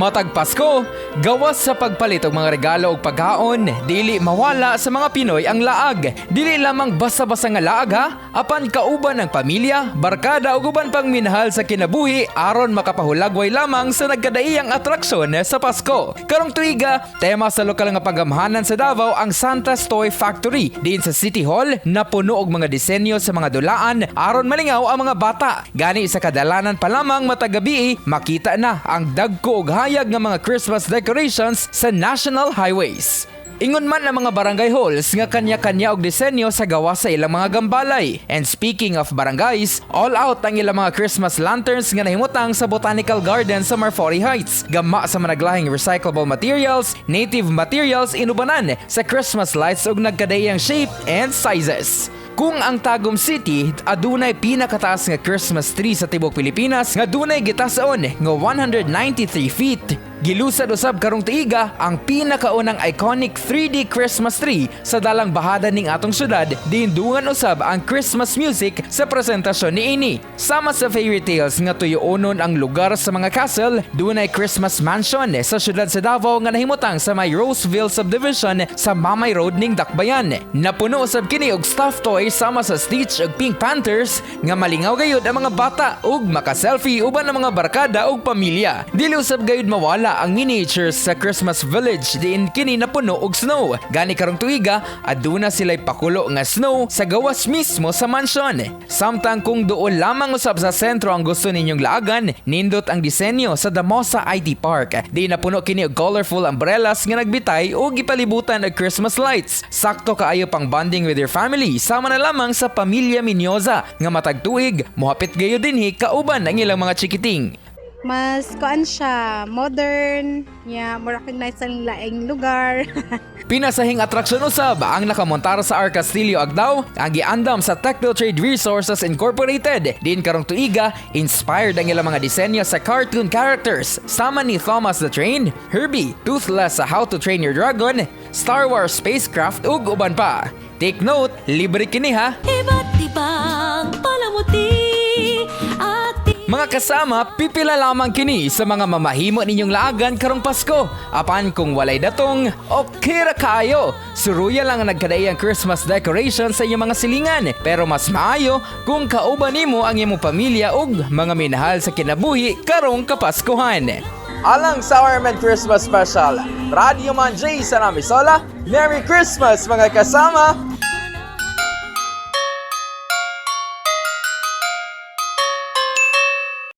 Matag Pasko, gawas sa pagpalit og mga regalo ug pagkaon, dili mawala sa mga Pinoy ang laag. Dili lamang basta-basta nga laag ha, apan kauban ang pamilya, barkada ug uban pang minahal sa kinabuhi aron makapahulagway lamang sa nagkadaiyang atraksyon sa Pasko. Karong tuiga, tema sa lokal nga panggamhanan sa Davao ang Santa's Toy Factory diin sa City Hall napuno og mga disenyo sa mga dulaan aron malingaw ang mga bata. Gani sa kadalanan pa lamang matag gabii, makita na ang dagko og hayag nga mga Christmas decorations sa national highways. Ingon man ang mga barangay halls nga kanya-kanya og disenyo sa gawas sa ilang mga gambalay. And speaking of barangays, all out ang ilang mga Christmas lanterns nga nahimutang sa Botanical Garden sa Marfori Heights. Gama sa managlahing recyclable materials, native materials inubanan sa Christmas lights ug nagkadaiyang shape and sizes. Kung ang Tagum City adunay pinakataas nga Christmas tree sa tibuok Pilipinas nga dunay gitason nga 193 feet, gilusad usab karong tuiga ang pinakaunang iconic 3D Christmas tree sa dalang bahada ning atong syudad, diin dungan usab ang Christmas music sa presentasyon niini. Sama sa fairy tales nga tuyoonon ang lugar sa mga castle, dunay Christmas mansion sa syudad sa Davao nga nahimutang sa may Roseville Subdivision sa Mamay Road ning Dakbayan. Napuno usab kini og stuffed toys sama sa Stitch ug Pink Panthers nga malingaw gayud ang mga bata ug maka-selfie uban ang mga barkada ug pamilya. Dili usab gayud mawala ang miniatures sa Christmas Village diin kini napuno og snow. Gani karong tuiga, aduna sila'y pakulo nga snow sa gawas mismo sa mansion. Samtang kung duol lamang usab sa sentro ang gusto ninyong laagan, nindot ang disenyo sa Damosa IT Park. Di napuno kini og colorful umbrellas nga nagbitay ug gipalibutan og Christmas lights. Sakto kaayo pang bonding with your family, sama na lamang sa pamilya Minyoza nga matag tuig mohapit gayud dinhi kauban ang ilang mga chikiting. Mas kuan siya, modern, nya mo recognize ang laing lugar. Pinasahing atraksyon usab ang nakamontar sa R. Castillo Agdao ang giandam sa Techno Trade Resources Incorporated. Din karong tuiga, inspired ang ilang mga disenyo sa cartoon characters sama ni Thomas the Train, Herbie, Toothless sa How to Train Your Dragon, Star Wars spacecraft ug uban pa. Take note, libre kini ha. Iba't ibang palamuti at Mga kasama, pipila lamang kini sa mga mamahimo ninyong laagan karong Pasko. Apan kung walay datong, okay ra kaayo. Suruya lang ang nagkadaiyang Christmas decoration sa inyong mga silingan. Pero mas maayo kung kauban nimo ang imong pamilya ug mga minahal sa kinabuhi karong Kapaskuhan. Alang sa RMN Christmas Special, Radio Man J sa Namisola, Merry Christmas, mga kasama!